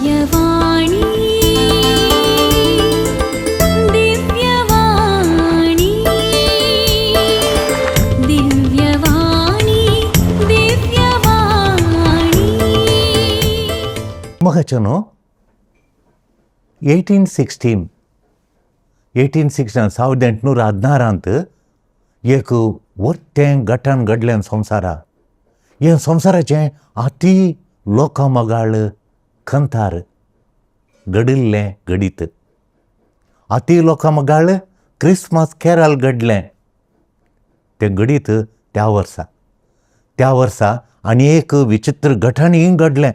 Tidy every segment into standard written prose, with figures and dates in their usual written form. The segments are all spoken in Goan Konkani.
दिव्यवाणी, दिव्यवाणी, दिव्यवाणी, दिव्यवाणी. मोगाचो न्हू, 1816, 1816, 1816त एक व्हडलें घटन घडलें संवसारा. हें संवसाराचें अती लोकां मोगाळ खंतार घडिल्लें घडीत, अती लोकां मोगाळ क्रिसमस कॅरल घडलें तें घडीत त्या वर्सा. त्या वर्सा आनी एक विचित्र घटनूय घडलें.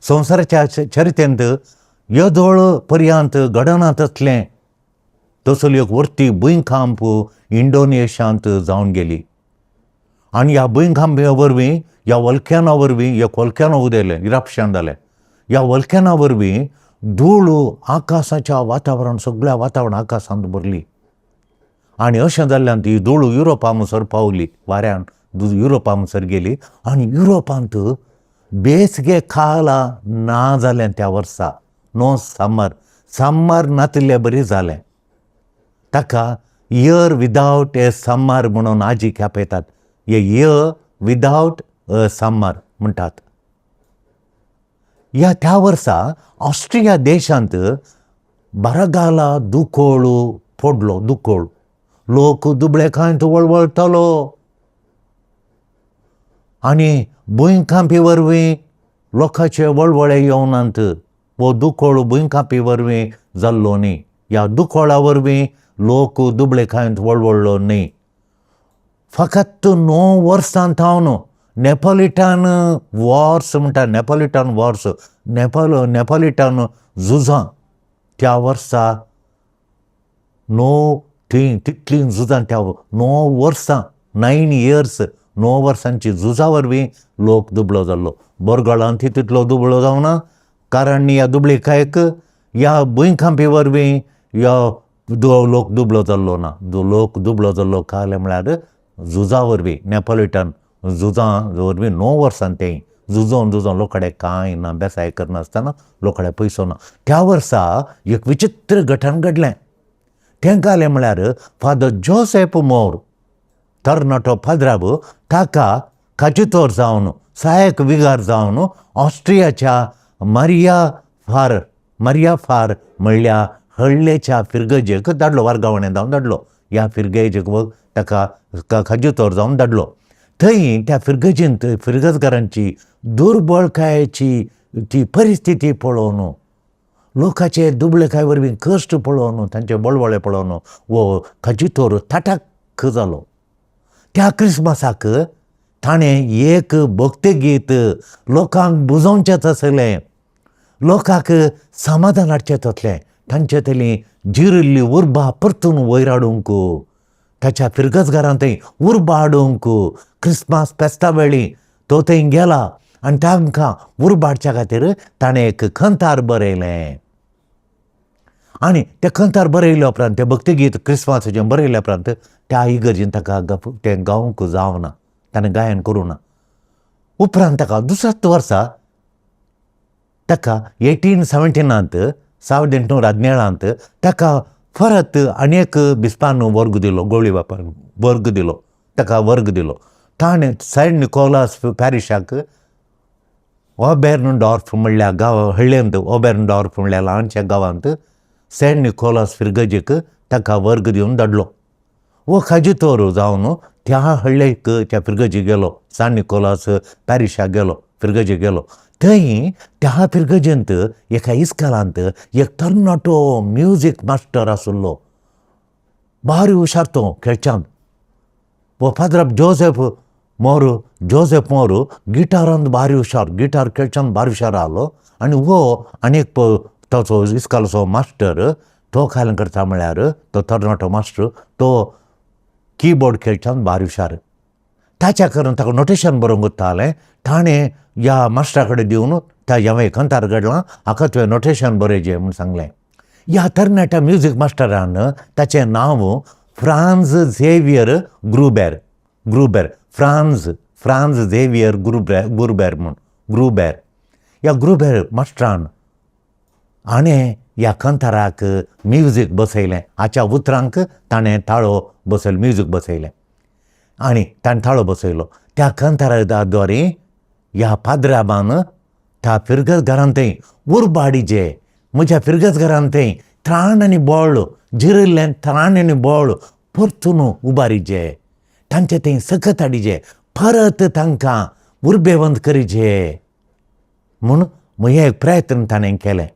संवसाराच्या चरितेंत येदोळ पर्यंत घडना तसलें तसली एक व्हडली भुंयकांप इंडोनेशियांत जावन गेली आनी ह्या भुंयकांपा वरवीं, ह्या वल्केना वरवीं एक वल्केनो उदेलें, इरप्शन जालें. ह्या वल्केना वरवीं धूळ आकाशाच्या वातावरण, सगळ्या वातावरण आकाशांत भरली आनी अशें जाल्ल्यान ती धूळ युरोपा म्हणसर पावली. वाऱ्यान युरोपा म्हणसर गेली आनी युरोपांत बेसगे खाला ना जालें त्या वर्सा. नो समर, समर नातिल्ले बरी जालें. ताका इयर विदावट ए समर म्हणून आजी खेपयतात. ए इयर विदावट अ समर म्हणटात. ह्या त्या वर्सा ऑस्ट्रिया देशांत बरगाला दुकोळ पडलो. दुकोळ, लोक दुबळे खायत वळवळटालो आनी भुंयकांपी वरवीं लोकांचे वळवळे येवनात. हो दुकोळ भुंयकांपी वरवीं जाल्लो न्ही. ह्या दुकोळा वरवीं लोक दुबळे खायत वळवळ्ळो न्ही. फकत 9 वर्सां थावन नेपोलिटन वॉर्स म्हणटा, नेपोलिटन वॉर्स, नेपोलिटन झुजां त्या वर्सा 9, तीं तितलीं झुजां त्या 9 वर्सां, 9 इयर्स, 9 वर्सांची झुजा वरवीं लोक दुबळो जाल्लो. बोरगळांत तितलो दुबळो जावना, कारण ह्या दुबळीकायक ह्या भुंयकांपी वरवीं ह्या लोक दुबळो जाल्लो ना. लोक दुबळो जाल्लो कालें म्हळ्यार झुजा वरवीं, नेपोलिटन झुजां वरवीं. 9 वर्सां तें झुजोन झुजोन लोक कडेन कांय ना, बेसाय करनासतना लोक कडेन पयसो ना. त्या वर्सा एक विचित्र घटन घडलें. तें घालें म्हळ्यार फादर जोसेफ मोर, तरणाटो पाद्राब, ताका काजितोर जावन, सहायक विगार जावन ऑस्ट्रियाच्या मारिया फार, मारिया फार म्हणल्या हळ्ळेच्या फिरगजेक धाडलो. वर्गावणे जावन धाडलो. ह्या फिरगेजेक ताका खाजितोर जावन धाडलो. थंय त्या फिरगजेंत फिरगजकारांची दुर्बळकायेची ती परिस्थिती पळोवन, लोकांचे दुबळेकाय वरवीं कश्ट पळोवन, तांचे बळवळे पळोवन हो खाजितोर थाटाक जालो. त्या क्रिसमसाक ताणें एक भक्तगीत लोकांक बुजोवचेंच आसलें, लोकांक समाधान हाडचें तसलें, तांचे तली जिरिल्ली उर्बा परतून वयर हाडूंक, ताच्या फिरगजघरांत थंय उर्बा हाडूंक क्रिसमस फेस्ता वेळी तो थंय गेला आनी तांकां उर्बा हाडच्या खातीर ताणें एक खंतार बरयलें. आनी तें खंतार बरयल्या उपरांत, तें भक्तिगीत क्रिसमसाचें बरयल्या उपरांत त्या इगर्जीन ताका तें गावंक जावना, ताणें गायन करूं ना. उपरांत ताका दुसऱ्याच वर्सा ताका 1817त, 1817त ताका परत आनी एक बिस्पान वर्ग दिलो, गोळी बापान वर्ग दिलो, ताका वर्ग दिलो. ताणें सेंट निकोलास पॅरिशाक ओबेर्नडॉर्फ म्हणल्या गांव हळ्ळेंत, ओबेर्नडॉर्फ म्हणल्या ल्हानशा गांवांत सेंट निकोलास फिरगजीक ताका वर्ग दिवन धाडलो. हो खाजितोर जावन त्या हळ्ळेक, त्या फिरगजीक गेलो, सान निकोलास पॅरिशाक गेलो, फिरगजीक गेलो. थंय त्या फिरगजेंत एका इस्कालांत एक तरणाटो म्युजीक मास्टर आशिल्लो, भारी हुशार तो खेळच्यांत. हो फादर जोसेफ मोर, जोसेफ मोर गिटारान भारी हुशार, गिटार खेळच्यान भारी हुशार आहलो. आनी हो आनी एक ताचो इस्कालाचो मास्टर, तो काय करता म्हळ्यार तो तरणाटो मास्टर तो किबोर्ड खेळच्यान भारी हुशार. ताच्या करून ताका नोटेशन बरोवंक उत्तालें. ताणें ह्या मास्टरा कडेन दिवन त्या हांवें खंतार घडलां, हाका तुवें नोटेशन बरयचें म्हूण सांगलें. ह्या तरणाट्या म्युजीक मास्टरान, ताचें नांव Franz Xavier Gruber, Gruber, Franz, Franz Xavier Gruber, Gruber म्हूण, ग्रुबेर. ह्या ग्रुबेर मास्टरान हाणें ह्या कंताराक म्युजीक बसयलें. हाच्या उतरांक ताणें ताळो बसयलो, म्युजीक बसयलें आनी ताणें ताळो बसयलो. त्या कंतारा द्वारे ह्या पाद्राबान त्या फिरगज घरांतय उरबाडीचे, म्हज्या फिरगज घरांतय त्राण आनी बळ जिरिल्लें, त्राण आनी बळ परतून उबारीचे, तांचे थंय सकत हाडीचे, परत तांकां उर्बेवंत करीचे म्हूण हे एक प्रयत्न ताणें केलें.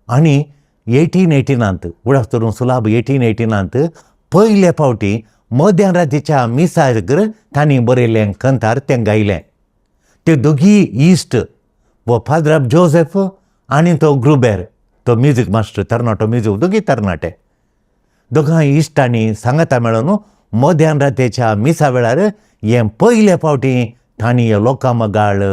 आनी 1818 उडास धरून सुलाब 1818 पयले फावटी मध्यान रातीच्या मिसाक तांणी बरयल्लें कंतार तें गायलें. ते दोगी इश्ट, हो फादर जोसेफ आनी तो ग्रुबेर, तो म्युजीक मास्टर तरणाटो म्युजीक, दोगी तरणाटे, दोगांय इश्टांनी सांगाता मेळोन मध्यान रातीच्या मिसा वेळार हें पयले फावटी तांणी हें लोकां मगाळ,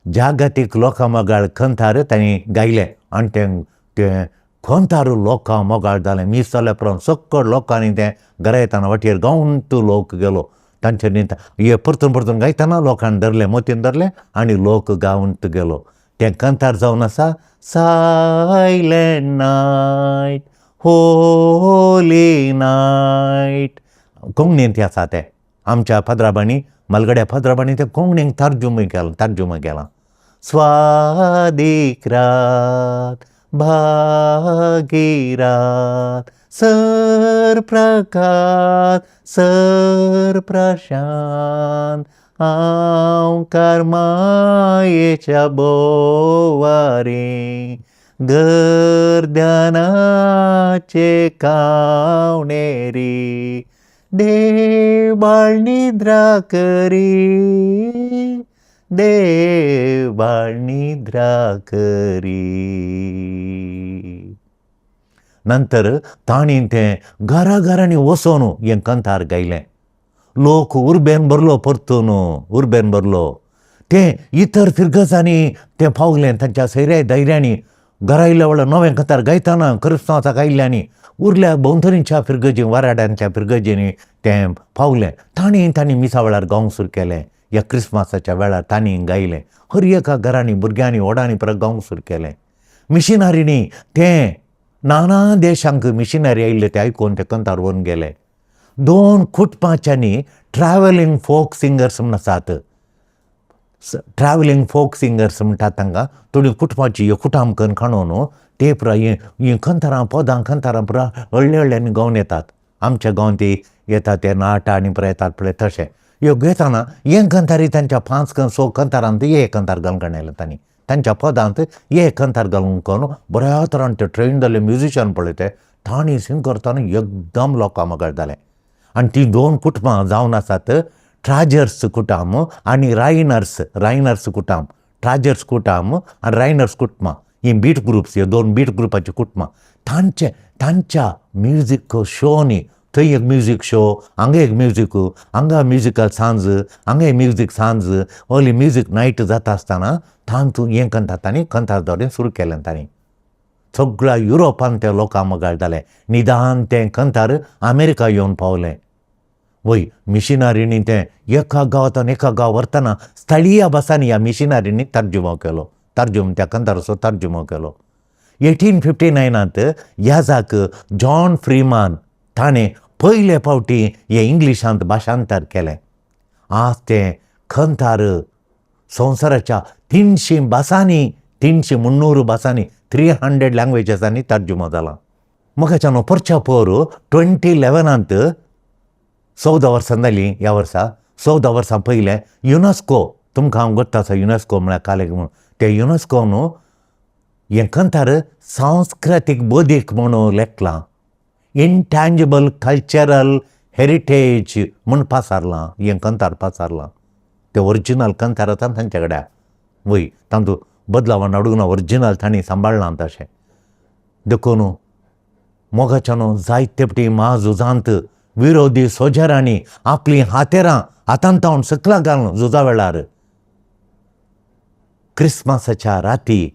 जागतीक लोकां मोगाळ कंतार तांणी गायलें. आनी तें तें कंतार लोकां मोगाळ जालें. मीस जाल्या उपरांत सगळं लोकांनी तें घरा येतना वाटेर गावन तो लोक गेलो. तांच्यांनी हे परतून परतून गायतना लोकांनी धरलें, मोतीन धरलें आनी लोक गावन गेलो. तें कंतार जावन आसा सायलंट नायट होली नायट, कोंकणींत तें आसा. तें आमच्या फादराबांनी, मालगड्या फादराबांनी तें कोंकणीक तर्जुमा केलां, तर्जुमा केलां. स्वादीक रात भागी रात सर प्रकाश सर प्रशांत हांव करमायेच्या बोवारी गर्दनाचे कावणेरी देवाळ निद्रा करी, देवाळ निद्रा करी. नंतर तांणी तें घरा घरांनी वचोन हें कंतार गायलें. लोक उर्बेन भरलो, परतून उर्बेन भरलो. तें इतर फिरगजांनी तें पावलें, तांच्या सैऱ्या धैर्यांनी घरा येयल्या वेळार नवें कंतार गायतना क्रिस्तांवाक आयिल्ल्यांनी उरल्या भोंवतणीच्या फिरगजी, वाराड्यांच्या फिरगजींनी तें पावलें. तांणी तांणी मिसा वेळार गावंक सुरू केलें. ह्या क्रिस्मसाच्या वेळार तांणी गायलें. हर एका घरांनी भुरग्यांनी व्हडांनी परत गावंक सुरू केलें. मिशनरींनी तें नाना देशांक मिशनरी आयिल्ले ते आयकून ते कंतार व्हरून गेले. दोन कुटुंबाच्यांनी ट्रॅव्हलिंग फोक सिंगर्स म्हूण आसात, ट्रॅव्हलिंग फोक सिंगर्स म्हणटात तांकां. थोडीं कुटुंबाची कुटाम करून काडून ते पुराय हीं कंतारां पदां कंतारां पुरा व्हडल्या व्हडल्यांनी गावन येतात. आमच्या गांवांत ती येतात ते नाटां आनी पुराय येतात पळय तशें ह्यो घेतना हे कंतारी तांच्या 5 6 कंतारांत एक कंतार घालून काडलें तांणी, तांच्या पदांत एक कंतार घालून करून बऱ्या तरान ते ट्रेन जाल्ले म्युजिशियन पळय ते तांणी सिंग करतना एकदम लोकां मोगाळ जालें. आनी तीं दोन कुटुंबां जावन आसात ट्राजर्स कुटाम आनी रायनर्स, रायनर्स कुटाम, ट्राजर्स कुटाम आनी रायनर्स कुटुंबां, हीं बीट ग्रुप्स, ह्यो दोन बीट ग्रुपाचीं कुटुंबां तांचे तांच्या म्युजीक शोनी थंय एक म्युजीक शो, हांगा एक म्युजीक, हांगा म्युजिकल सांज, हांगा एक म्युजीक सांज, ओली म्युजीक नायट जाता आसतना तांतूं हें कंतार तांणी कंतार दवरें सुरू केलें. तांणी सगळ्या युरोपान ते लोकां मोगाळ जालें. निदान तें कंतार अमेरिका येवन पावलें. वय मिशनरींनी तें एका गांवांतल्यान एका गांव व्हरतना स्थळीय भासांनी ह्या मिशनरींनी तर्जुमो केलो, तर्जुम त्या कंताराचो तर्जुमो केलो. 1859 याजाक जॉन फ्रीमान ताणें पयले फावटी हें इंग्लिशांत भाशांतर केलें. आज तें कंतार संवसाराच्या 300 भासांनी, 300 300 भासांनी, 300 लँग्वेजीसांनी तर्जुमो जाला. म्हाका परच्या पोर 2011 14 वर्सां जालीं, ह्या वर्सा 14 वर्सां पयलें युनेस्को, तुमकां हांव गोत्त आसा युनेस्को म्हळ्यार कालेक म्हूण, ते युनेस्को न्हू हें कंतार सांस्कृतीक बौद्धीक म्हणून लेखलां, इनटँजिबल कल्चरल हेरिटेज म्हूण पासारलां, हें कंतार पासारलां. तें ओरिजिनल कंतार आतां तांचे कडेन, वय तातूंत बदलावान हाडूंक ना, ओरिजिनल तांणी सांबाळ्ळां तशें. देखून मोगाच्यानो जायते फावटी म्हाझुजांत विरोधी सोजरांनी आपलीं हातेरां हातांत तावन सकला घालून झुजा वेळार क्रिस्मसाच्या राती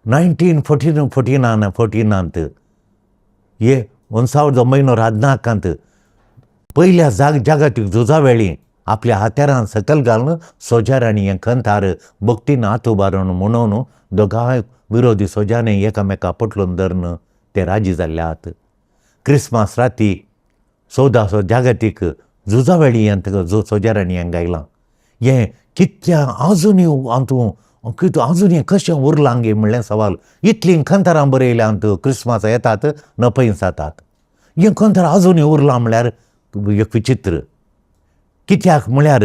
1914 फोर्टिनान फोर्टिनांत हे 1914 पयल्या जागतीक झुजा वेळी आपल्या हात्यारान सकल घालून सोजारांनी हें कंतार भक्तीन हात उबारून म्हणून दोगांय विरोधी सोजांनी एकामेका पटलून धरून ते राजी जाल्ले आहात. क्रिसमस राती 14 जागतीक झुजा वेळी हें सोजारांनी हें गायलां. हें कितल्या आजुनूय हातूंत कितें आजून हें कशें उरलां गे म्हणलें सवाल. इतलीं कंतारां बरयल्यांत क्रिसमस येतात नपयस जातात. हें कंतार आजुनूय उरलां म्हणल्यार एक विचित्र. कित्याक म्हळ्यार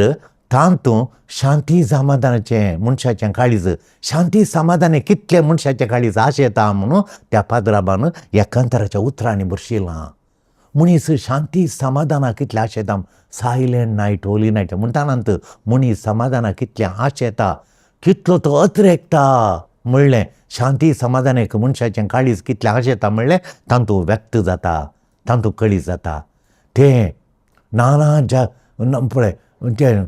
तातूंत शांती समाधानाचें मनशाचें काळीज शांती समाधान कितलें मनशाचें काळीज आशेता म्हणून त्या पाद्राबान ह्या कंताराच्या उतरांनी बरशिलां. मनीस शांती समाधानाक कितलें आशेता. सायलंट नायट होली नायट म्हणटा नंतर मनीस समाधानाक कितलें आशेता, कितलो तो अत्रेकता म्हणलें शांती समाधानाक मनशाचें काळीज कितलें आशेता म्हणलें तातूंत व्यक्त जाता, तातूंत कळीत जाता. तें नाना ज्या पळय तें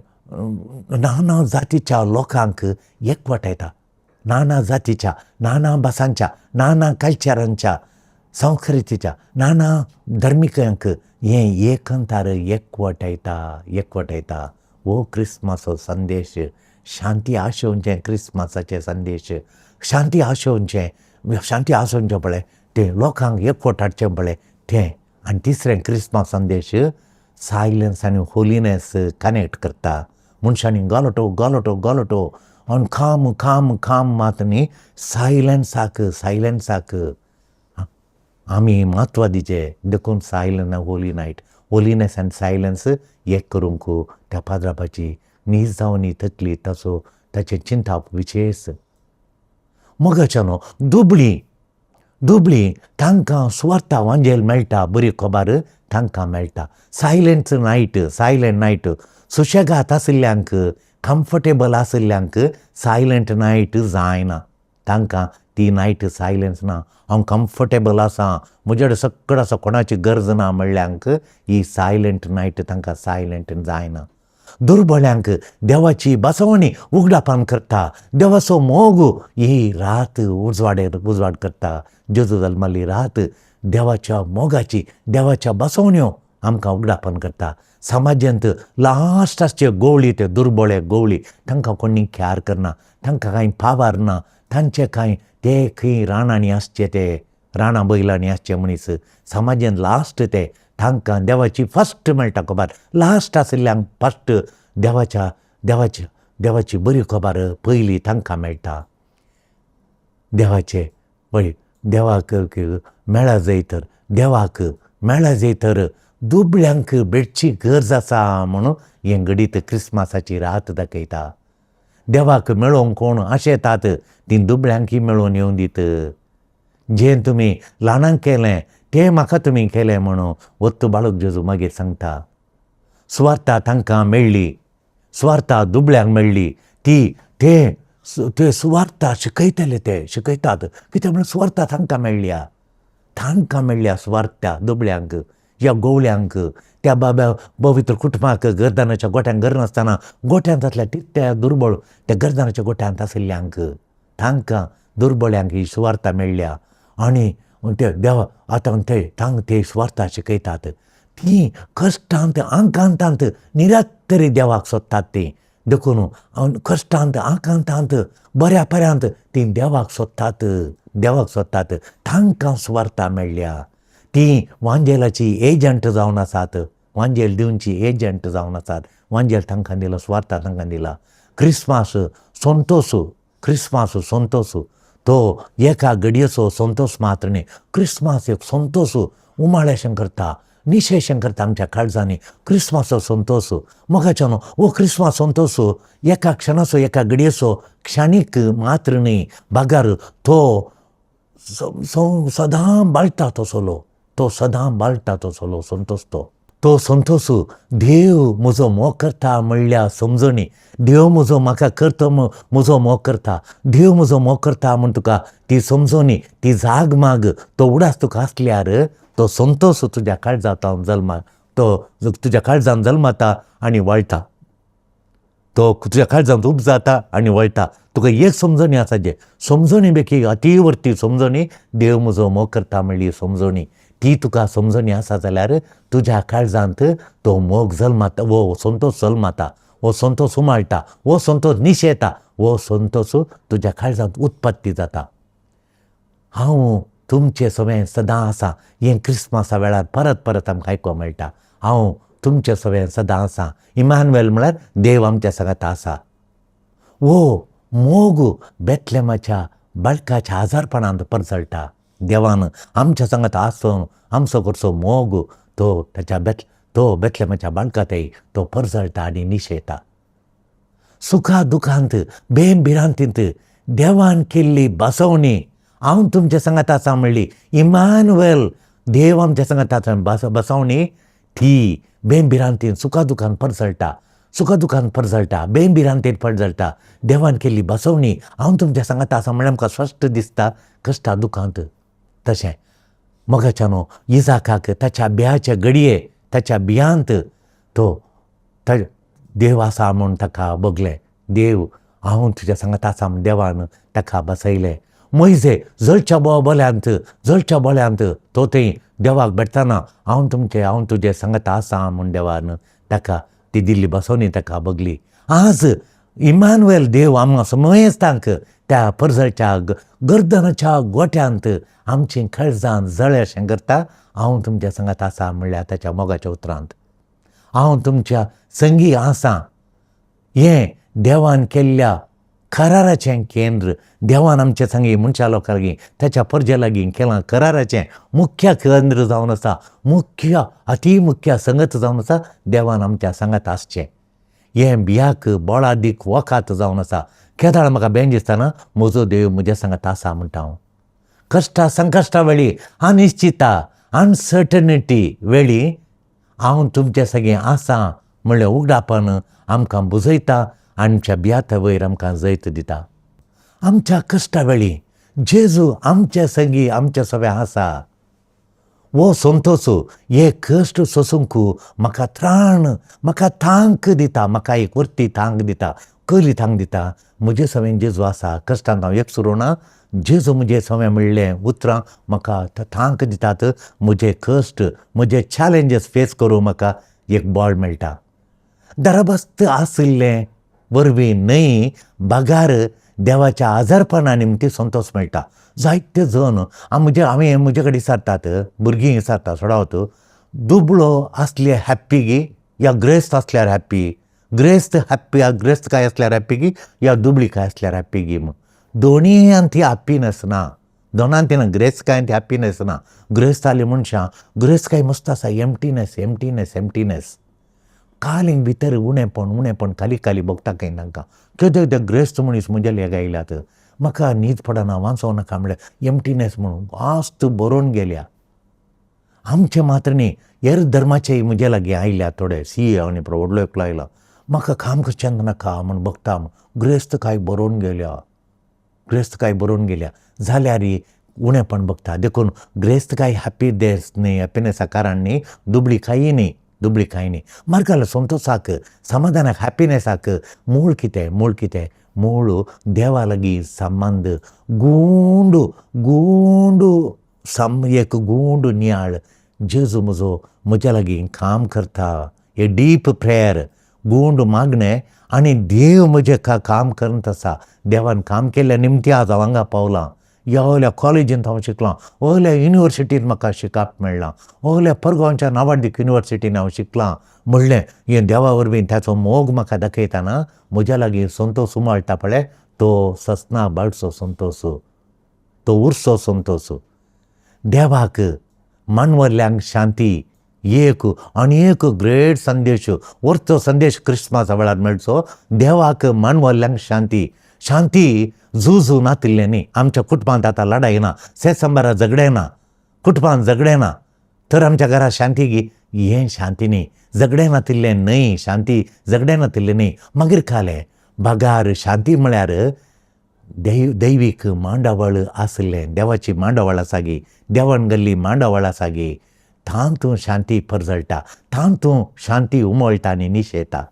नाना जातीच्या लोकांक एकवटायता, नाना जातीच्या नाना भासांच्या नाना कल्चरांच्या संस्कृतीच्या नाना धर्मिकांक हें एकंतार एकवटायता एकवटायता. हो क्रिसमसाचो संदेश, शांती आशोवचें क्रिसमसाचें संदेश, शांती आशोवचें, शांती आसोवचें पळय तें लोकांक एकवट हाडचें पळय तें. आनी तिसरें क्रिसमस संदेश सायलन्स आनी होलीनेस कनेक्ट करता. मनशांनी गालोटो गालोटो गालोटो आनी खाम खाम खाम मात न्ही सायलन्साक सायलन्साक आमी म्हत्व दिचें. देखून सायलंट होली नायट, होलीनेस आनी सायलन्स एक करूंक त्या पाद्राबाची नीज जावन तकली ताचो ताचें चिंताप विशेश. मोगाच्यानो दुबळी दुबळी तांकां सुवार्ता वांजेल मेळटा, बरी खबर तांकां मेळटा. सायलंट नायट, सायलंट नायट सुशेगात आशिल्ल्यांक कम्फर्टेबल आशिल्ल्यांक सायलंट नायट जायना. तांकां ती नायट सायलंस ना. हांव कम्फर्टेबल आसा, म्हजे कडेन सगळें आसा, कोणाची गरज ना म्हणल्यांक ही सायलंट नायट तांकां सायलंट जायना. दुर्बळ्यांक देवाची बसवणी उगडापान करता, देवाचो मोग ही रात उजवाडेर उजवाड करता. जेजू जल्माली रात देवाच्या मोगाची देवाच्या बसवण्यो आमकां उगडापण करता. समाजांत लास्ट आसचे गोवळी, ते दुर्बळे गोवळी, तांकां कोणी ख्यार करना, तांकां कांय पावार ना, तांचे कांय ते खंय रानांनी आसचे, ते रानां बैलांनी आसचे मनीस समाजांत लास्ट ते तांकां देवाची फस्ट मेळटा खबर. लास्ट आशिल्ल्यांक फस्ट देवाच्या देवाची देवाची बरी खबर पयली तांकां मेळटा. देवाचे पळय देवाक मेळा जाय तर देवाक मेळा जाय तर दुबळ्यांक भेटची गरज आसा म्हणून हें घडीत क्रिसमसाची रात दाखयता. देवाक मेळोवंक कोण आशेतात तीं दुबळ्यांकय मेळोवन येवं दीत. जें तुमी ल्हानांक केलें तें म्हाका तुमी केलें म्हणून वत्तू बाळक जेजू मागीर सांगता. सुवार्ता तांकां मेळ्ळी, सुवार्ता दुबळ्यांक मेळ्ळी, ती ते ते सुवार्ता शिकयतले, ते शिकयतात. कित्याक म्हणल्यार सुवार्ता तांकां मेळ्ळ्या, तांकां मेळ्ळ्या सुवार्ता दुबळ्यांक, ह्या गोवळ्यांक, त्या बाबा पवित्र कुटुंबाक गर्दानाच्या गोट्यांक गरनासतना गोट्यांत आसल्या त्या दुर्बळ त्या गर्दानाच्या गोट्यांत आशिल्ल्यांक तांकां दुर्बळ्यांक ही सुवार्ता मेळ्ळ्या. आनी ते देवा आतां ते तांकां ते सुवार्ता शिकयतात. तीं कश्टांत आकांतांत निरंतरी देवाक सोदतात तीं. देखून कश्टांत आकांतांत बऱ्या पर्यांत तीं देवाक सोदतात, देवाक सोदतात. तांकां सुवार्ता मेळ्ळ्या. तीं वांजेलाची एजंट जावन आसात, वांजेल दिवची एजंट जावन आसात. वांजेल तांकां दिला, सुवार्ता तांकां दिला. क्रिसमास संतोस, क्रिसमास संतोस तो एका घडयेचो संतोस मात्र न्ही. क्रिसमास एक संतोस उमाळेशें करता, निशेशें करता आमच्या काळजांनी. क्रिसमासचो संतोस मोगाच्यानो हो क्रिसमास संतोस एका क्षणाचो एका घडयेचो क्षणीक मात्र न्ही, बागार तो सदां बाळटा तसलो, तो सदां बाळटा तसलो संतोस. तो तो संतोस देव म्हजो मोग करता म्हणल्या समजणी, देव म्हजो म्हाका करता म्हजो मोग करता, देव म्हजो मोग करता म्हूण तुका ती समजणी, ती जाग माग, तो उडास तुका आसल्यार तो संतोस तुज्या काळजांत जल्मा, तो तुज्या काळजान जल्मता आनी वळटा, तो तुज्या काळजांत उपजाता आनी वळटा. तुका एक समजणी आसा, जे समजणी बेकी अतिवर्ती समजणी, देव म्हजो मोग करता म्हणली समजणी, ती तुका समजणी आसा जाल्यार तुज्या काळजांत तो मोग जल्माता, वो संतोश जल्माता, वो संतोश उमाळटा, वो संतोश निशेता, वो संतोश तुज्या काळजांत उत्पत्ती जाता. हांव तुमचे सवें सदां आसा हें क्रिस्मसा वेळार परत परत आमकां आयकूंक मेळटा. हांव तुमचे सवें सदां आसा. इमानुएल म्हळ्यार देव आमच्या सांगाता आसा. वो मोग बेतलेमाच्या बाळकाच्या आजारपणांत परजळटा. देवान आमच्या सांगाता आसून आमचो करचो मोग तो ताच्या तो बेतलेमाच्या बाळकातय तो परजळटा आनी निशेता. सुखा दुखांत बेम भिरांतींत देवान केल्ली बसवणी हांव तुमच्या सांगाता आसा म्हणली इमानुएल देव आमच्या सांगाता आसा बसवणी ती बेम भिरांतीन सुखा दुखान परजळटा, सुखा दुखान परजळटा, बेम भिरांतीन परजळटा. देवान केल्ली बसवणी हांव तुमच्या सांगाता आसा म्हणल्यार आमकां स्पश्ट दिसता कश्टा दुखांत. तशें मोगाच्यानो इजाकाक ताच्या बियाच्या घडये ताच्या बियांत तो देव आसा म्हूण ताका बगलें. देव हांव तुज्या सांगाता आसा म्हूण देवान ताका बसयलें. मोयजे जळच्या बोल्यांत जळच्या बोल्यांत तो थंय देवाक भेटतना हांव तुमचें हांव तुजें सांगाता आसा म्हूण देवान ताका ती दिल्ली बसवणी ताका बगली. आज इमानुएल देव आमकां समयस्तांक त्या परजळच्या गर्दनाच्या गोट्यांत आमचीं काळजां जळे अशें करता. हांव तुमच्या सांगाता आसा म्हणल्यार ताच्या मोगाच्या उतरांत हांव तुमच्या संगी आसा. हें देवान केल्ल्या कराराचें केंद्र. देवान आमचे संगी मनशा लोकां लागीं ताच्या परजे लागीं केलां कराराचें मुख्य केंद्र जावन आसा, मुख्य अती मुख्य संगत जावन आसा. देवान आमच्या सांगात आसचें हें बियाक बोळादीक वखात जावन आसा. केदाळ म्हाका बेन दिसतना म्हजो देव म्हज्या सांगात आसा म्हणटा हांव. कश्टा संकश्टा वेळी अनिश्चिता अनसर्टनिटी वेळी हांव तुमच्या सगळें आसा म्हणलें उगडापण आमकां बुजयता, आमच्या बियाता वयर आमकां जैत दिता. आमच्या कश्टा वेळी जेजू आमच्या संगी आमच्या सगळें आसा. वो संतोश हे कश्ट सोसूंक म्हाका त्राण म्हाका तांक दिता, म्हाका एक वरती तांक दिता. कसली तांक दिता? म्हजे सवें जेजू आसा, कश्टांत हांव एकसुरो ना, जेजू म्हजे सवें म्हणलें उतरां म्हाका तांक दितात. म्हजे कश्ट म्हजे चॅलेंजीस फेस करूं म्हाका एक बळ मेळटा. दरबस्त आशिल्लें वरवीं न्हय बगार देवाच्या आजारपणा निमती संतोश मेळटा. जायते जण म्हजे हांवें म्हजे कडेन विचारतात, भुरगीं विचारतात सोडावत, दुबळो आसले हॅप्पी गी या ग्रेस्त आसल्यार हॅप्पी, ग्रेस्त हॅप्पी ग्रेस्त काय आसल्यार हॅप्पी गी या दुबळी काय आसल्यार हॅप्पी गी म्हूण. दोनीय ती हॅप्पीनस ना, दोनान ती ना ग्रेस्त काय ती हॅप्पीनस ना. ग्रेस्त जाली मनशां ग्रेस्त काय मस्त आसा, एम्प्टीनस एम्प्टीनस एम्प्टीनस. कालींग भितर उणेपण उणेपण खाली खाली भोगता खंय तांकां. केदे ते ग्रेस्त मनीस म्हज्या लेगा आयल्यात, म्हाका न्हीद पडना वाचों नाका म्हणल्यार एम्प्टीनस म्हणून आस्त बरोवन गेल्या. आमचें मात्र न्ही हेर धर्माचे म्हजे लागीं आयल्या थोडे सी आनी व्हडलो एकलो आयला, म्हाका काम करचें नाका म्हूण भोगता, ग्रेस्त काय बरोवन गेल्या, ग्रेस्त काय बरोवन गेल्या जाल्यार उणेपण भोगता. देखून ग्रेस्त काय हॅप्पी देस न्ही, हॅप्पीनसा कारण न्ही, दुबळी कांय न्ही, दुबळी कांय न्ही. मार्गाला संतोशाक समाधानाक हॅप्पीनसाक मूळ कितें, मूळ कितें? मूळ देवा लागीं संबंद, गुंड गुंड सम एक गुंड नियाळ. जेजू म्हजो म्हज्या लागीं काम करता, हे डीप प्रेयर गुंड मागणें आनी देव म्हजें काम करत आसा. देवान काम केल्ल्या निमती आज हांव हांगा पावलां. ह्या वयल्या कॉलेजींत हांव शिकलां, वयल्या युनिवर्सिटींत म्हाका शिकप मेळ्ळां, वयल्या परगांवच्या नावाडदीक युनिवर्सिटीन हांव शिकलां म्हणलें हें देवा वरवीं ताचो मोग म्हाका दाखयतना म्हज्या लागीं संतोश उमाळटा पळय, तो ससना बाळचो संतोश, तो उरचो संतोश. देवाक मानवल्ल्यांक शांती एक आनी एक ग्रेट संदेश, वरचो संदेश क्रिस्मसा वेळार मेळचो. देवाक मानवल्ल्यांक शांती. शांती झुजू नातिल्लें न्ही. आमच्या कुटुंबांत आतां लडाय ना, सेसंबरा झगडें ना, कुटुंबांत झगडें ना, तर आमच्या घरा शांती गी हें शांती न्ही. झगडें नातिल्लें न्हय शांती, झगडें नातिल्लें न्ही. मागीर कालें बगार शांती म्हळ्यार दैवीक मांडावळ आशिल्लें, देवाची मांडावळ आसा गी, देवान गल्ली मांडावळ आसा गी, तातूंत शांती परजळटा, तातूंत शांती उमळटा आनी निशेता.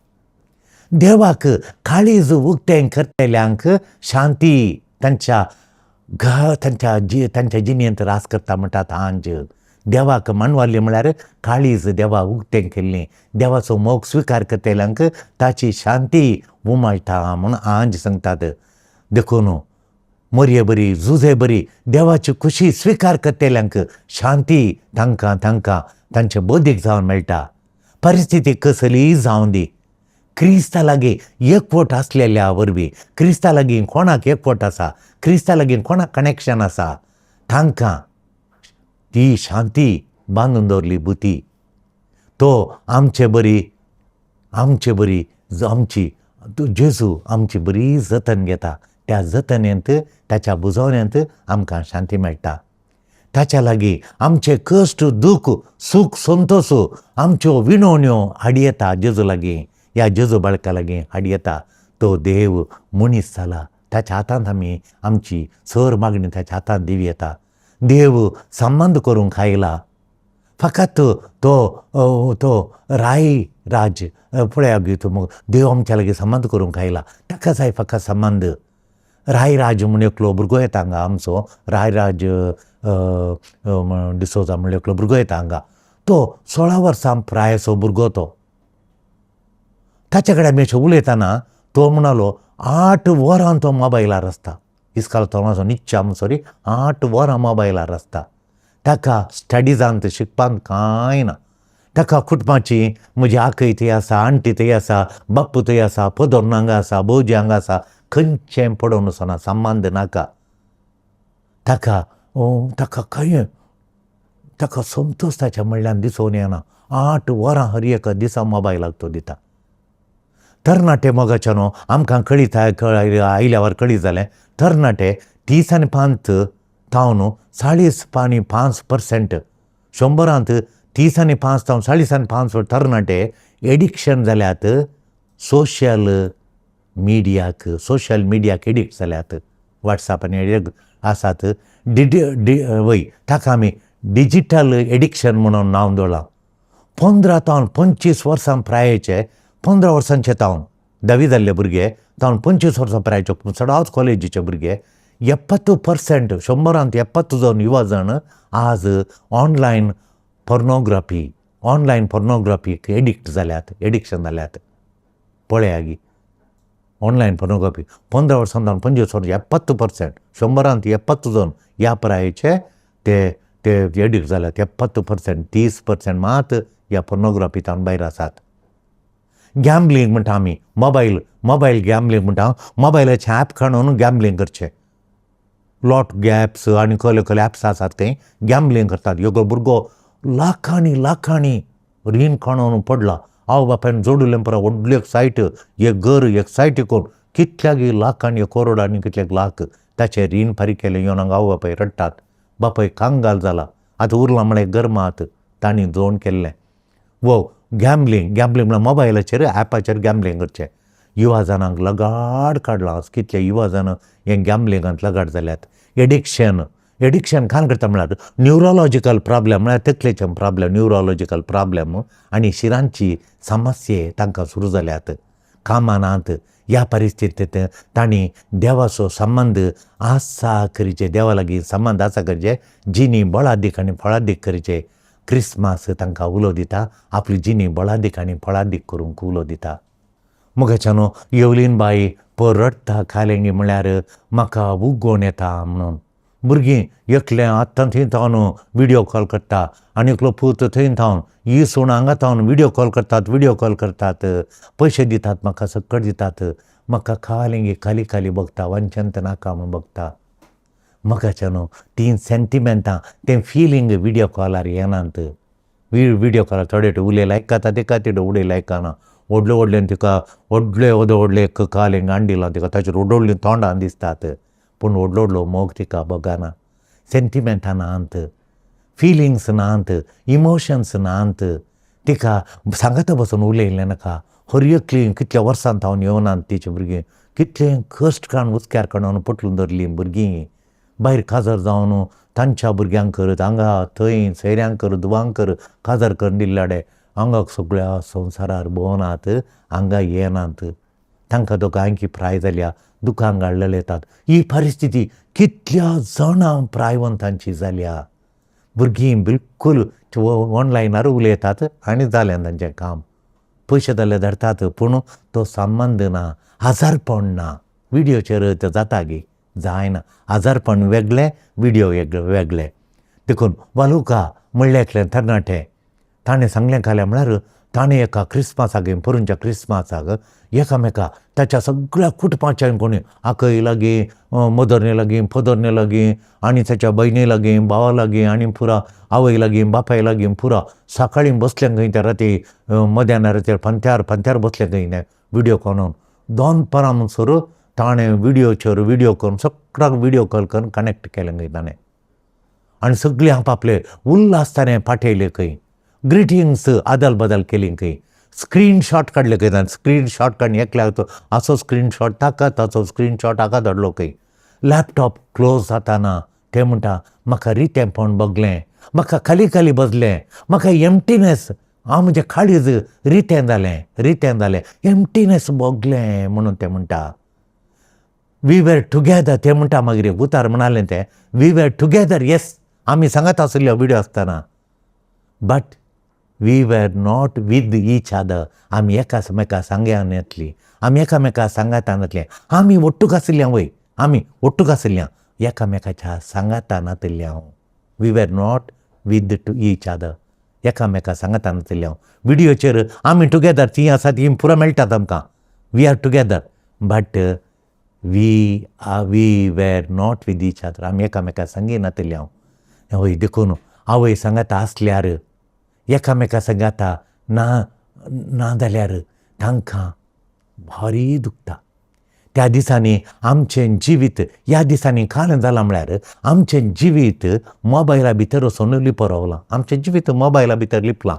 देवाक काळीज उक्तें करतल्यांक शांती तांच्या तांच्या जिणेंत रास करता म्हणटात. आंज देवाक मांडवाली म्हळ्यार काळीज देवा उक्तें केल्लें. देवाचो मोग स्विकार करतल्यांक ताची शांती उमाळटा म्हूण आंज सांगतात. देखून मोरये बरी झुजे बरी देवाची खुशी स्विकार करतल्यांक शांती तांकां तांकां तांचे बदीक जावन मेळटा. परिस्थिती कसलीय जावं दी, क्रिस्ता लागीं एकवट आसलेल्या वरवीं, क्रिस्ता लागीं कोणाक एकवट आसा, क्रिस्ता लागीं कोणाक कनेक्शन आसा, तांकां ती शांती बांदून दवरली बुती. तो आमचे बरी, आमचे बरी, आमची जेजू आमची बरी जतन घेता. त्या जतनेंत, ताच्या बुजवण्यांत आमकां शांती मेळटा. ताच्या लागीं आमचे कश्ट, दूख, सूख, संतोश, आमच्यो विणवण्यो हाडयेता जेजू लागीं, ह्या जेजू बाळका लागीं हाडयेता. तो देव मनीस जाला, ताच्या हातांत आमी आमची सर मागणी ताच्या हातांत दिवं येता. देव संबंद करूंक आयला. फकत तो तो राय राज पळया गे तूं, देव आमच्या लागीं संबंद करूंक आयला, ताका जाय फकत संबंद. रायराज म्हूण एकलो भुरगो येता हांगा आमचो, रायराज डिसोजा म्हूण एकलो भुरगो येता हांगा. तो 16 वर्सां प्रायेचो भुरगो. तो ताच्या कडेन आमी अशें उलयतना तो म्हणालो 8 वरां तो मोबायलार आसता. इस्काल तो निच्चा सॉरी 8 वरां मोबायलार आसता. ताका स्टडिजांत शिकपांत कांय ना. ताका कुटुंबाची म्हजी आकय थंय आसा, आण्टी थंय आसा, बाप्पू थंय आसा, पदोर्न हांगा आसा, भोवजी हांगा आसा, खंयचें पडोवन वचना, संबंद नाका ताका. ताका खंय ताका संतोश ताच्या म्हणल्यान दिसून येना. 8 वरां हर एका दिसा मोबायलाक तो दिता. तरणाटे मोगाचे न्हू आमकां कळीत आयल्यावर कळीत जालें, तरणाटे 30 आनी 5 तावन 40.5%, 100 30 आनी 5 तावन 40 आनी 5 तरणाटे एडिक्शन जाल्यात सोशल मिडियाक, सोशल मिडियाक एडिक्ट जाल्यात. वॉट्सॅप आनी आसात वय, ताका आमी डिजिटल एडिक्शन म्हणून नांव दवरलां. 15 तावन 25 वर्सां प्रायेचे, 15 वर्सांचे तावन धावी जाल्ले भुरगे तावन 25 वर्सां प्रायेचे चडावत कॉलेजीचे भुरगे, 70%, 100 70 जावन युवा जाण आज online pornography, online pornographic addict जाल्यात, एडिक्शन जाल्यात. पळया गी ऑनलायन पोर्नोग्राफी 15 वर्सां जावन 25 वर्सां 70%, 100 70 जावन ह्या प्रायेचे ते ते एडिक्ट जाल्यात. 70%, 30% मात ह्या पोर्नोग्राफी तावन भायर आसात. गॅम्बलिंग म्हणटा आमी, मोबायल मोबायल गॅम्बलिंग म्हणटा. मोबायलाचे ॲप काडून गॅम्बलिंग करचें. लॉट गॅप्स आनी कसले कसले ॲप्स आसात थंय गॅम्बलिंग करतात. एकलो भुरगो लाखांनी लाखांनी रीण काडून पडला. आवय बापायन जोडिल्लें पुरो व्हडली एक सायट, एक घर, एक सायट करून कितल्याक लाखांनी, करोडांनी, कितल्याक लाख ताचें रीण फारीक केलें. येवन हांगा आवय बापाय रडटात, बापाय कांगाल जाला, आतां उरलां म्हळ्यार घर मात तांणी जोड केल्लें. वो गॅम्बलिंग, गॅम्बलिंग म्हळ्यार मोबायलाचेर ॲपाचेर गॅम्बलिंग करचें. युवा जाणांक लगाड काडलां. कितले युवा जाण हे गॅम्बलिंगांत लगाड जाल्यात. एडिक्शन, एडिक्शन खान करता म्हळ्यार न्युरोलॉजिकल प्रॉब्लेम, म्हळ्यार तकलेचे प्रॉब्लेम, न्युरोलॉजिकल प्रॉब्लेम आनी शिरांची समस्ये तांकां सुरू जाल्यात. कामानात ह्या परिस्थितींत तांणी देवाचो संबंद आसा करचे, देवा लागीं संबंद आसा करचे, जिणी बळादीक आनी फळादीक करचे. क्रिसमास तांकां उलो दिता, आपली जिणी बळादीक आनी फळादीक करूंक उलो दिता. मुगाच्यान येवलीन बाई पर रडटा खालेंगी म्हळ्यार म्हाका उगोवन येता म्हणून. भुरगीं एकलें आत्तां थंय थावन विडियो कॉल करता आनी एकलो पूत थंय थावन, ही सून हांगा थावन विडियो कॉल करतात, विडियो कॉल करतात, पयशे दितात म्हाका, सक्कड दितात, म्हाका खालेंगी खाली खाली बघता, वंचंत नाका म्हूण बघता. म्हाकाच्यान तीं सेंटिमेंटां, तें फिलींग विडियो कॉलार येनात. विडियो कॉलार थोडे उलयले आयकता तिका, तिडो उलयले आयकना. व्हडले व्हडल्यान तिका व्हडले येदो व्हडले एक कालें गांडिलां तिका, ताचेर व्हडली तोंडां दिसतात, पूण व्हडलो व्हडलो मोग तिका बगाना. सेंटिमेंटां नात, फिलिंग्स नात, इमोशन्स नात. तिका सांगाता बसून उलयलें नाका. हर एकली कितल्या वर्सां थावन येवनात तिची भुरगीं, कितलें कश्ट काडून हुस्क्यार काडून पोटलून धरलीं भुरगीं. भायर काजार जावन तांच्या भुरग्यांक करत हांगा थंय सोयऱ्यांक कर, दुवांक कर काजार करून दिल्ल्याडे हांगा सगळ्या संवसारार भोंवनात, हांगा येनात. तांकां दोगांयकी प्राय जाल्या, दुकान घाळलेले येतात. ही परिस्थिती कितल्या जाणां प्रायवंतांची जाल्या. भुरगीं बिलकूल ऑनलायनार उलयतात आनी जालें तांचें काम. पयशे जाल्यार धाडटात पूण तो संबंद ना, आजारपण ना. विडियोचेर तें जाता गी? जायना. आजारपण वेगळें, विडियो वेगळे. देखून वालुका म्हणलें एकलें तरणाटें, ताणें सांगलें कालें म्हळ्यार ताणें एका क्रिस्मासाक, पोरूंच्या क्रिस्मासाक एकामेका ताच्या सगळ्या कुटुंबाच्या कोणी आकय लागीं, मदरने लागीं, फादरने लागीं आनी ताच्या भयणी लागीं, भावा लागीं आनी पुरा आवय लागीं, बापाय लागीं पुरा सकाळीं बसलें खंय त्या राती मध्यान रातीर फांत्यार फांत्यार बसलें खंय तें विडियो कॉल. दोनपरां म्हणसर ताणें विडियोचेर विडियो करून सगळ्याक विडियो कॉल करून कनेक्ट केलें खंय ताणें. आनी सगळीं आपआपले उल्हास ताणें पाठयले खंय, ग्रिटिंग्स आदल बदल केली खंय, स्क्रीनशॉट काडले खंय ताणें. स्क्रीनशॉट काडून एकल्याक असो स्क्रीनशॉट ताका, ताचो स्क्रीनशॉट हाका धाडलो खंय. लॅपटॉप क्लोज जाताना ते म्हणटा म्हाका रितेंपण भोगलें, म्हाका खाली खाली बसलें, म्हाका एम्प्टीनेस, हांव म्हजें काळीज रितें जालें, रितें जालें, एम्प्टीनेस भोगलें म्हणून ते म्हणटा. वी वेर टुगेदर ते म्हणटा. मागीर उतार म्हणालें तें we were together, yes आमी सांगत आशिल्ले विडियो आसतना, but we were not with each other. आमी एकामेका सांग्यान येतली, आमी एकामेका सांगातान येतले, आमी ಒಟ್ಟುಗ್ आशिल्ल्या वय, आमी ಒಟ್ಟುಗ್ आशिल्ल्या, एकामेकाच्या सांगातान नातिल्ल्या. We were not with to each other, एकामेका सांगातान नातिल्ल्या. विडियोचेर आमी टुगेदर तीं आसा तीं पुरो मेळटात आमकां, we are together, but we were not with each other. आमी एकामेका सांगी नातिल्ल्या. हय, देखून आवय सांगाता आसल्यार एकामेका सांगाता ना ना जाल्यार तांकां भारी दुखता. त्या दिसांनी आमचें जिवीत, ह्या दिसांनी काल जालां म्हळ्यार आमचें जिवीत मोबायला भितर वचून लिपो रावलां, आमचें जिवीत मोबायला भितर लिपलां.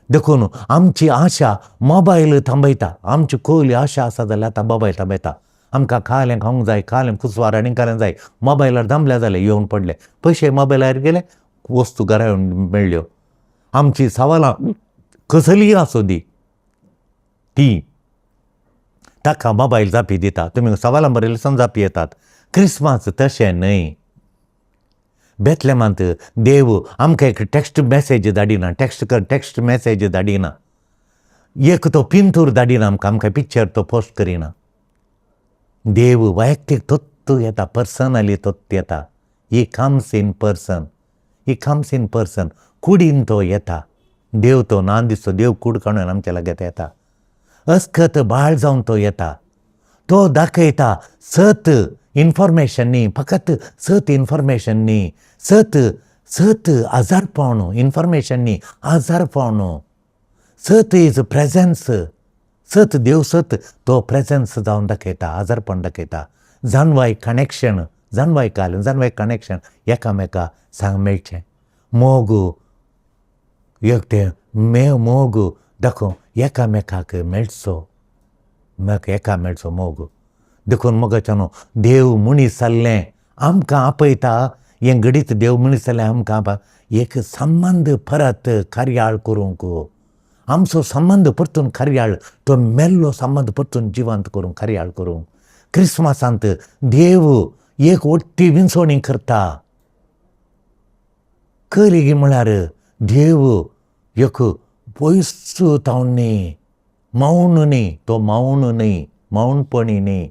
देखून आमची आशा मोबायल थांबयता. आमची खोली आशा आसा जाल्यार आतां मोबायल थांबयता. आमकां कालें खावंक जाय, कालें कुसवार आनी कालें जाय, मोबायलार दामले जालें येवन पडले, पयशे मोबायलार गेले, वस्तू घरा येवन मेळ्ळ्यो. आमची सवालां कसलीय आसूं दी ती ताका मोबायल जापी दिता. तुमी सवालां बरयले सान जापी येतात. क्रिस्मास तशें न्हय. बेतलेमांत देव आमकां एक टॅक्स्ट मॅसेज धाडिना, टॅक्स्ट कर, टॅक्स्ट मॅसेज धाडिना, एक तो पिंतूर धाडिना आमकां, आमकां पिक्चर तो पोस्ट करिना. देव वैयक्तीक तत्व येता, पर्सनली तत्व येता. He comes in person, he comes in person. कुडीन तो येता. देव तो ना दिसतो, देव कूड काडून आमच्या लागीं येता. अस्कत बाळ जावन तो येता. तो दाखयता सत इन्फॉर्मेशन न्ही, फकत सत इन्फॉर्मेशन न्ही, सत सत आजारपण इन्फॉर्मेशन न्ही, आजारपण सत is presence. सत देव सत तो प्रेजन्स जावन दाखयता, आजारपण दाखयता. जाणवाय कनेक्शन, जाणवाय काल जाणवाय कनेक्शन एकामेका सांग मेळचें. मोग एक तें मे मोग दाखोव एकामेकाक मेळचो, म्हाका एका मेळचो मोग. देखून मोगाच्यानो देव मनीस जाल्लें आमकां आपयता. हें घडीत देव मनीस जाल्लें आमकां एक संबंद परत कार्याळ करूंक, आमचो संबंद परतून कार्याळ, तो मेल्लो संबंद परतून जिवंत करूंक, कार्याळ करूंक. क्रिस्मसांत देव एक वट्टी विंचवणी करता. करी म्हळ्यार देव एक पयस तावन न्ही, मौन न्ही, तो मौन न्ही, मौनपणी न्ही.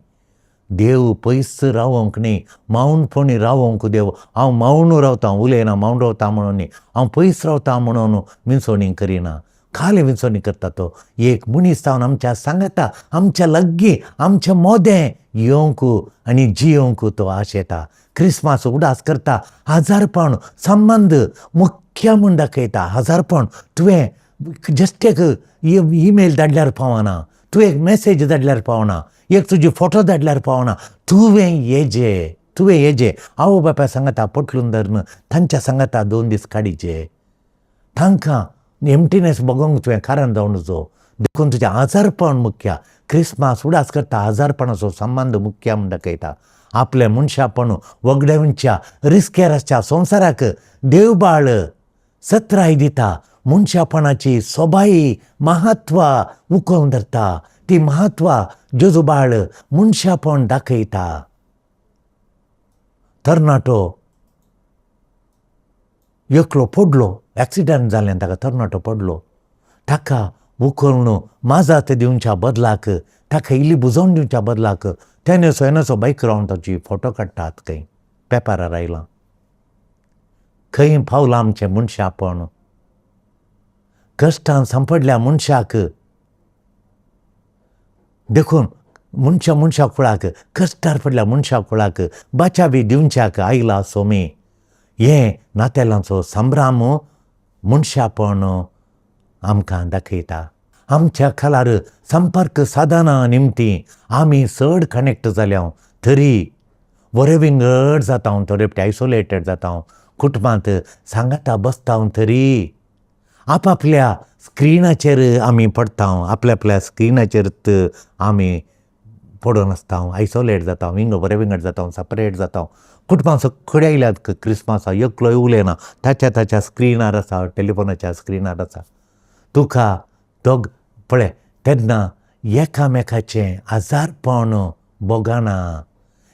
देव पयस रावोंक न्ही, मौनपणी रावोंक देव हांव मौन रावता, उलयना, मौन रावता म्हणून न्ही, हांव पयस रावता म्हणून विंचवणी करिना. खाली विंचवणी करता तो एक मनीस जावन आमच्या सांगाता, आमच्या लागीं, आमच्या मोदें येवंक आनी जियोवंक तो आशेता. क्रिस्मास उडास करता हजारपण संबंद मुख्य म्हूण दाखयता. हजारपण तुवें जस्ट एक ईमेल धाडल्यार पावना, तूं एक मॅसेज धाडल्यार पावना, एक तुजी फोटो धाडल्यार पावना. तुवें येजे, तुवें येजे आवय बापाय सांगाता पोटलून धरून तांच्या सांगाता 2 दीस काडीचे. तांकां एम्प्टीनेस भोगोंक तुवें कारण जावन नजो. देखून तुजें आजारपण मुख्य. क्रिस्मास उडास करता आजारपणाचो संबंद मुख्य म्हूण दाखयता. आपलें मनशापण वगडावच्या रिस्केर आसच्या संवसाराक देवबाळ सत्राय दिता. मनशापणाची सोबाई महत्व उखलून धरता. ती महत्व जेजूबाळ मनशापण दाखयता. तरणाटो एकलो पडलो, एक्सिडंट जालें ताका, तरणाटो पडलो. ताका उखलून माजात दिवच्या बदलाक, ताका इल्ली बुजोवन दिवच्या बदलाक तेनेसो येनेसो बायक रावन ताची फोटो काडटात खंय पेपरार आयलां. खंय पावलां आमचें मनशापण? कश्टान सांपडल्या मनशाक देखून मनशा मनशा कुळाक कश्टार पडल्या मनशा कुळाक बाचाबी दिवच्याक आयला सोमी. हें नातेलांचो संभ्राम मनशापण आमकां दाखयता. आमच्या खालार संपर्क साधना निमती आमी चड कनेक्ट जाल्या तरी बरे विंगड जाता, थोडे आयसोलेटेड जाता. कुटुंबांत सांगाता बसता तरी आपापल्या स्क्रिनाचेर आमी पडता, आपल्या आपल्या स्क्रिनाचेर आमी पडून आसता, आयसोलेट जाता, विंगड बरे विंगड जाता, सेपरेट जाता. कुटुंबां सगळे आयल्यात क्रिसमसाक, एकलोय उलयना, ताच्या ताच्या स्क्रिनार आसा, टेलिफोनाच्या स्क्रिनार आसा. तुका दोग पळय तेन्ना एकामेकाचें आजारपण भोगना,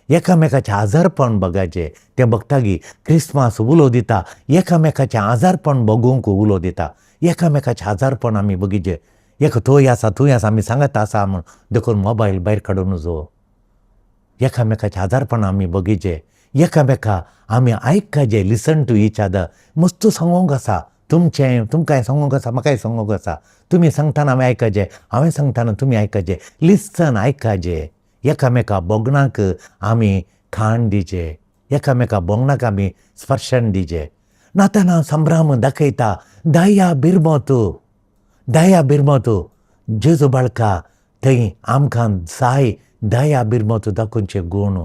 एकामेकाचें आजारपण बगाचें तें भोगतागी. क्रिसमस उलो दिता, एकामेकाचें आजारपण भोगूंक उलो दिता. एकामेकाचें आजारपण आमी बगीचे, एक थंय आसा थंय आसा आमी सांगत आसा म्हूण देखून मोबायल भायर काडून जो एकामेकाचें आजारपण आमी बगीचे, एकामेका आमी आयकाचे, लिसन टू इच अदर. मस्त सांगूंक आसा तुमचें, तुमकांय सांगूंक आसा, म्हाकाय सांगूंक आसा. तुमी सांगतना आमी आयकाचे, हांवें सांगतना तुमी आयकाचे, लिसन आयकाचे. एकामेका भोगणाक आमी खाण दिवचें, एकामेका भोगणाक आमी स्पर्शन दिवचें. नाताना संभ्राम दाखयता दया बिरमत, दया बिरमत. जेजू बाळका थंय आमकां जाय दया बिरमत दाखोवचे गूण.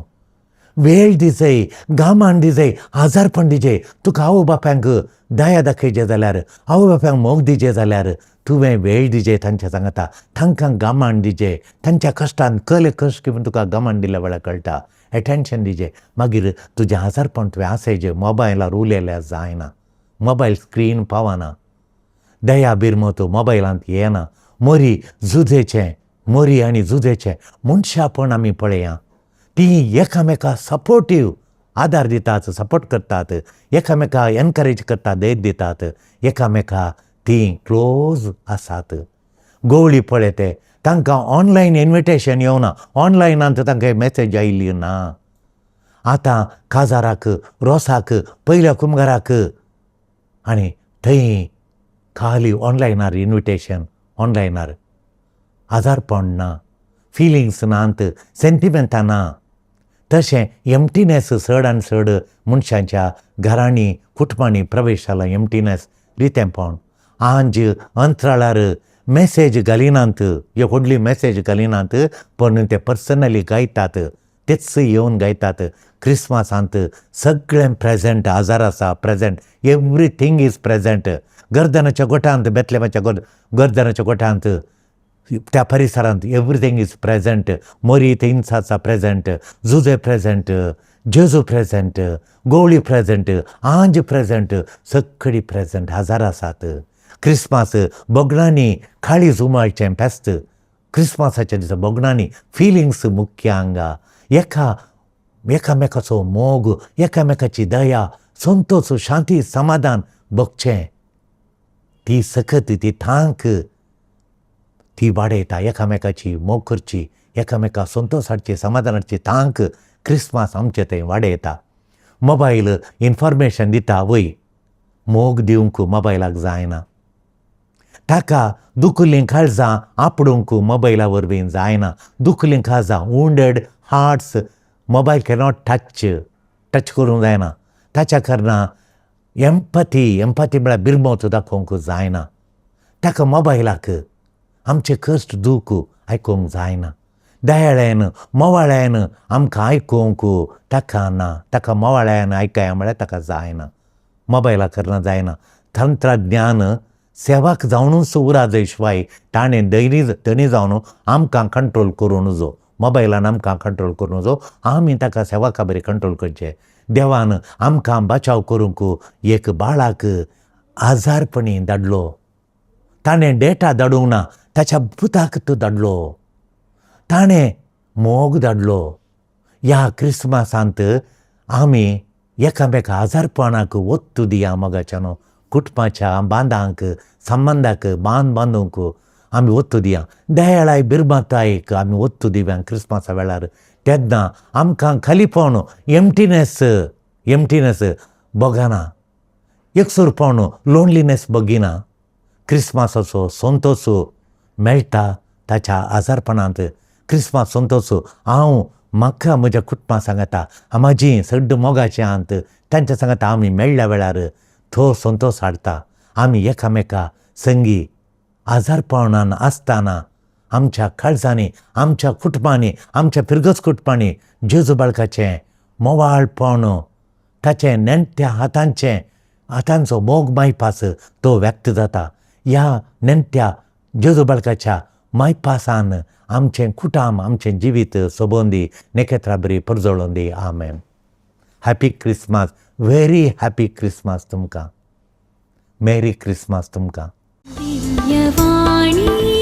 वेळ दिजय, गामान दिजय, आजारपण दिजय. तुका आवय बापायक दया दाखयचे जाल्यार, आवय बापायक मोग दिजे जाल्यार तुवें वेळ दिजे तांच्या सांगता, तांकां गामान दिजे. तांच्या कश्टान कले कश्ट कितें तुका गामान दिल्या वेळार कळटा. एटेन्शन दिजे, मागीर तुजें आजारपण तुवें आसयचें. मोबायलार उलयल्यार जायना, मोबायल स्क्रीन पावना, दया बिरमत मोबायलांत येना. मोरी जुजेचें, मोरी आनी जुजेचें मनशापण आमी पळया. तीं एकामेका सपोर्टीव आदार दितात, सपोर्ट करतात, एकामेका एनकरेज करतात, धैर्य दितात, एकामेका तीं क्लोज आसात. गवळी पळय ते तांकां ऑनलायन इन्विटेशन येवना, ऑनलायनांत तांकां मॅसेज आयिल्ली ना. आतां काजाराक, रोसाक, पयल्या कुमगाराक आनी थंय खाली ऑनलायनार इन्विटेशन, ऑनलायनार आजारपण ना, फिलिंग्स नात, सेंटिमेंटां ना. तशें एम्प्टीनेस चड आनी चड मनशांच्या घरांनी कुटुंबांनी प्रवेश जाला. एम्प्टीनेस, रितेंपण. आंज अंतराळार मॅसेज घालिनात, एक व्हडली मॅसेज घालिनात, पण ते पर्सनली गायतात, तेच येवन गायतात. क्रिसमसांत सगळें प्रेजेंट, आजार आसा प्रेजेंट, एवरीथींग is present. गर्दनाच्या गोठांत, बेतलेमाच्या गर्दनाच्या गोठांत त्या परिसरांत एवरीथींग is present. मोरी थंयच आसा प्रेजेंट, जुजे प्रेजेंट, जेजू प्रेजेंट, गोवळी प्रेजेंट, आंज प्रेजेंट, सगळी प्रेजेंट हजार आसात. क्रिसमस भोगणांनी काळीज उमाळचें फेस्त. क्रिसमसाच्या दिसा भोगणांनी फिलिंग्स मुख्य हांगा. एका एकामेकाचो मोग, एकामेकाची दया, संतोष, शांती, समाधान भोगचें. ती सकत, ती तांक ती वाडयता. एकामेकाची मोग करची, एकामेका संतोष हाडची, समाधान हाडची तांक क्रिसमस आमचे थंय वाडयता. मोबायल इन्फॉर्मेशन दिता वय, मोग दिवंक मोबायलाक जायना. ताका दुखलीं काळजां आपडूंक मोबायला वरवीं जायना. दुखलीं काळजां, wounded hearts mobile cannot touch, touch करूंक जायना. ताच्या कारणान एम्पथी, एम्पथी म्हळ्यार बिरमोत दाखोवंक जायना. ताका मोबायलाक आमचें कश्ट दूख आयकूंक जायना. दयाळ्यान मोवाळ्यान आमकां आयकूंक ताका ना. ताका मोवाळ्यान आयकया म्हळ्यार ताका जायना, मोबायला करना जायना. तंत्रज्ञान सेवाक जावनूच उरा जाय शिवाय ताणें दैनी धनी जावन आमकां कंट्रोल करूं नजो. मोबायलान आमकां कंट्रोल करूं नजो, आमी ताका सेवा बरी कंट्रोल करचें. देवान आमकां बचाव करूंक एक बाळाक आजारपणी धाडलो. ताणें डेटा धाडूंक ना, ताच्या पुताक तो धाडलो. ताणें मोग धाडलो. ह्या क्रिसमसांत आमी एकामेका आजारपणाक ओत्तू दिया मोगाच्यानो, कुटुंबाच्या बांदांक, संबंदाक बांद बांदूंक आमी ओत्तू दिया. दयाळाय बिरमातायक आमी ओत्तू दिवया क्रिसमसा वेळार. तेन्ना आमकां खालीपण, एम्प्टीनेस, एम्प्टीनेस भोगना, एकसुरपण, लोनलीनेस भोगिना. क्रिसमसाचो संतोश मेळटा ताच्या आजारपणांत. क्रिसमस संतोश हांव म्हाका म्हज्या कुटुंबा सांगता, म्हाजी सड्ड मोगाचे आंत तांच्या सांगता आमी मेळ्ळ्या वेळार तो संतोश हाडटा. आमी एकामेका संगी आजारपणान आसतना आमच्या काळजांनी, आमच्या कुटुंबांनी, आमच्या फिरगज कुटुंबांनी जेजू बाळकाचें मोवाळपण, ताचें नेणट्या हातांचें हातांचो मोग मायपास तो व्यक्त जाता. ह्या नेणट्या जेजू बाळकाच्या मायपासान आमचें कुटाम, आमचें जिवीत सोबोवन दी, नेकेत्रा बरी परजळोवन दी. आमेन. Happy Christmas, very happy Christmas तुमकां. मेरी क्रिसमस तुमकां. दिव्यवाणी.